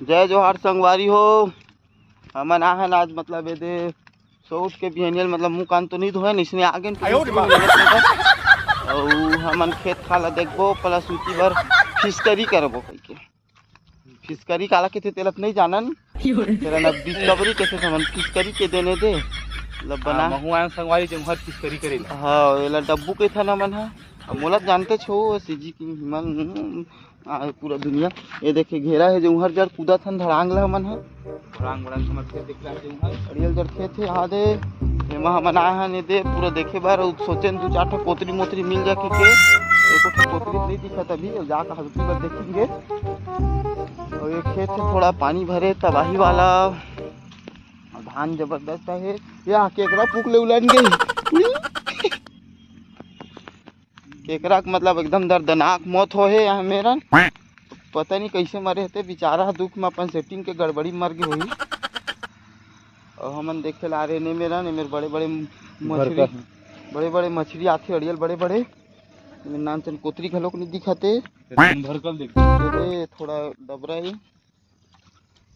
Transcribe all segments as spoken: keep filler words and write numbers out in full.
जय जोहार संगवारी हो, हमन आहन आज मतलब एदे सऊत के बिहनियल मतलब मुंह कान तो नहीं धोए, इसने आगे न अउ हमन खेत खाला देखबो, प्लस उती बर फिशकरी करबो कहिके। फिशकरी काला कहिथे तेला तो नहीं जानन, तेरा ना डिस्कवरी कहिथे, हमन फिशकरी के देने दे मतलब बना। हाँ, महू आयन संगवारी जौहर फिशकरी करे ला। हाँ, एला डब्बू कहिथन हमन ह। अब मोला जानते छो, सीजी किंग हिमन, आ, पूरा दुनिया। ये देखे घेरा हे जौहर जड़ कूदत हन धड़ांग ला हमन ह। धड़ांग, धड़ांग हमर खेत देख रहा है जौहर। अड़ियल जड़ खेत हे, हाँ दे। एमा हमन आए हन ये दे पूरा देखे बर, अउ सोचेन दू चार ठो कोतरी मोतरी मिल जाए के, एको ठो कोतरी नहीं दिखत अभी, अब जाकर हल्की बर देखेंगे। अउ ये खेत हे थोड़ा पानी भरे तबाही वाला, अउ धान जबरदस्त हे। या केकरा पुक ले उलन गई। केकरा के मतलब एकदम दर्दनाक मौत हो हे यहाँ मेरन। पता नहीं कैसे मरे हते बेचारा, दुख में अपन सेटिंग के गड़बड़ी मर गए होही। और हमन देखे ला रहे ने मेरन, ने मेर बड़े बड़े मछली, बड़े बड़े मछली आथे अड़ियल बड़े बड़े। नान चन कोतरी घलोक नहीं दिखते। भरकल देख। थोड़ा डबरा ही।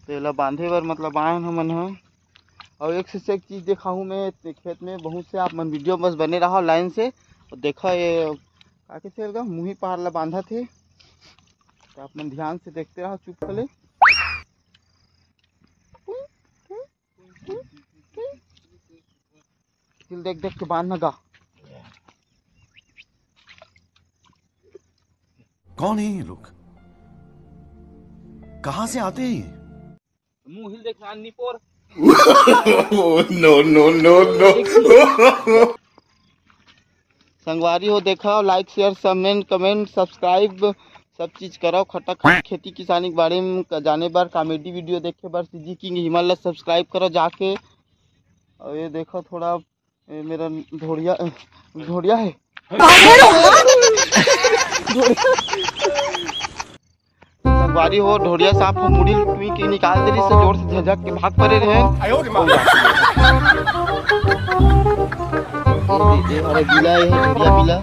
तेला बांधे बर मतलब आयन हमन ह। अउ एक से एक चीज देखाहूँ मैं खेत में बहुत से, आप मन वीडियो बस बने रहो लाइन से। और देखा ये का कहिथे एला, मुही पार ला बांधत हे, तो आप मन ध्यान से देखते रहो चुप खले। देख देख के बांधना गा। कौन है ये लोग? कहाँ से आते हैं ये? मुहिल देखना निपोर। No, no, no, no। संगवारी हो, देखो, लाइक, शेयर, कमेंट, कमेंट, सब्सक्राइब, सब चीज करो। खटक खेती किसानी के बारे में जाने बर, कॉमेडी वीडियो देखे बर सीजी किंग हिमन ला सब्सक्राइब करो जाके। और ये देखो थोड़ा ए, मेरा ढोड़िया, ढोड़िया है। संगवारी हो, ढोड़िया सांप ह मुड़ी टुई के निकाल दे रहिस, जोर से झझक के भाग परे रहे। अरे बिला, ये है ढोड़िया बिला।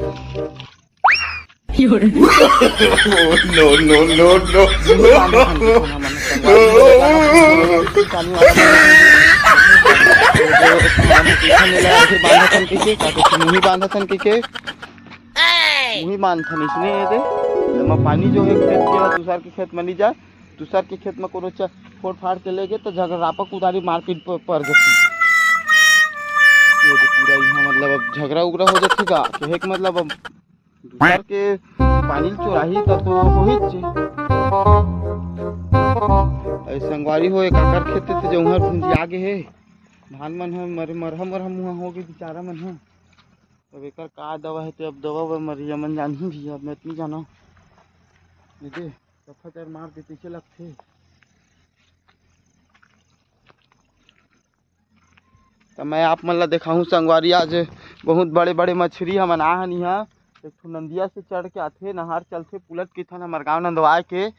No, no, no, no। मुही बांधथन कहिके, का कहिथे, मुही बांधथन कहिके, मुही बांधथन इसने ये दे। एमा पानी जो है खेत के, दूसर के खेत में नहीं जाए, दूसर के खेत में कोनो च-, फोड़ फाड़ के ले गए तो झगड़ापा कुदारी मारपीट प-, पड़ जाती। ये दे पूरा यहाँ मतलब अब झगड़ा उगड़ा हो जाती का, कहे के मतलब अब दूसर के पानी चोराही त तो होही च। अरे संगवारी हो, एक आकर खेत ते जौहर भुंजी आगे हे। धान मन ह मर-, मरहा मरहा मुहा हो गए बेचारा मन ह। अब एकर का दवा हे ते अब दवा बर मरिया मन जानही भी, अब मैं इतनी जाना। ये दे, सफा चार मार दे, पीछे लगथे। त मैं आप मन ला देखाहूँ संगवारी, आज बहुत बड़े-बड़े मछरी हमन आए हन इहाँ। एक ठो नंदिया से चढ़ के आथे, नहर चलथे पुलट किथन हमर गांव नंदवाए के।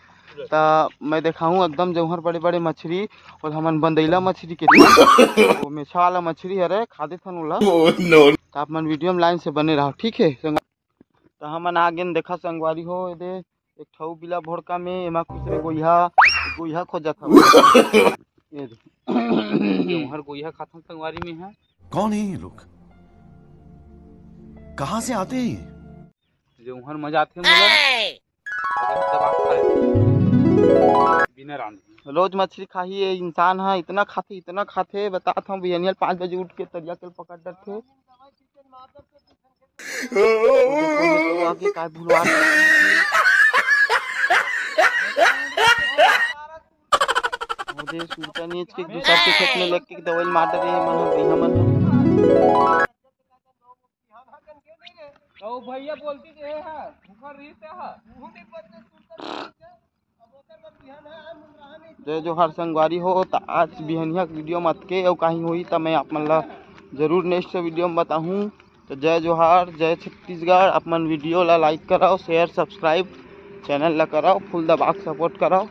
त मैं देखाहूँ एकदम जौहर बड़े-बड़े मछरी, और हमन बंदैला मछरी के, वो मेछा वाला मछरी हरे, खा देथन ओला। त आप मन वीडियो में लाइन से बने रहो, ठीक है संगवारी। त हमन आ गेन, देखा संगवारी हो, ये दे एक ठऊ बिला भोड़का में एमा खुसरे गोइहा, गोइहा खोजत हवय। ये दे। जौहर गोइहा खाथन संगवारी में है। कौन है ये लोग? कहाँ से आते हैं ये? जौहर मजा आथे मोला। अगर दबा खाए। बिना रांधे। रोज मछली खाही ये इंसान ह, इतना खाथे, इतना खाथे, बतात हूँ, बिहनिया पाँच बजे उठ के तरिया के पकड़ डरथे। आगे काय भुलवा दे। सुरता नीच के दूसर के खेत में लेके दवाई मार डरे हे मन ह, भैया मन ह। तो भैया बोलती जे हे, भूखल रही ते ह। जय जोहार संगवारी हो, त आज बिहनिया के वीडियो म अतके, अउ कहीं होही त मैं आप मन ला जरूर नेक्स्ट वीडियो में बताहूँ। तो जय जोहार, जय छत्तीसगढ़। आप मन वीडियो ला लाइक कराओ, शेयर, सब्सक्राइब, चैनल ला कराओ, फुल दबा के सपोर्ट कराओ।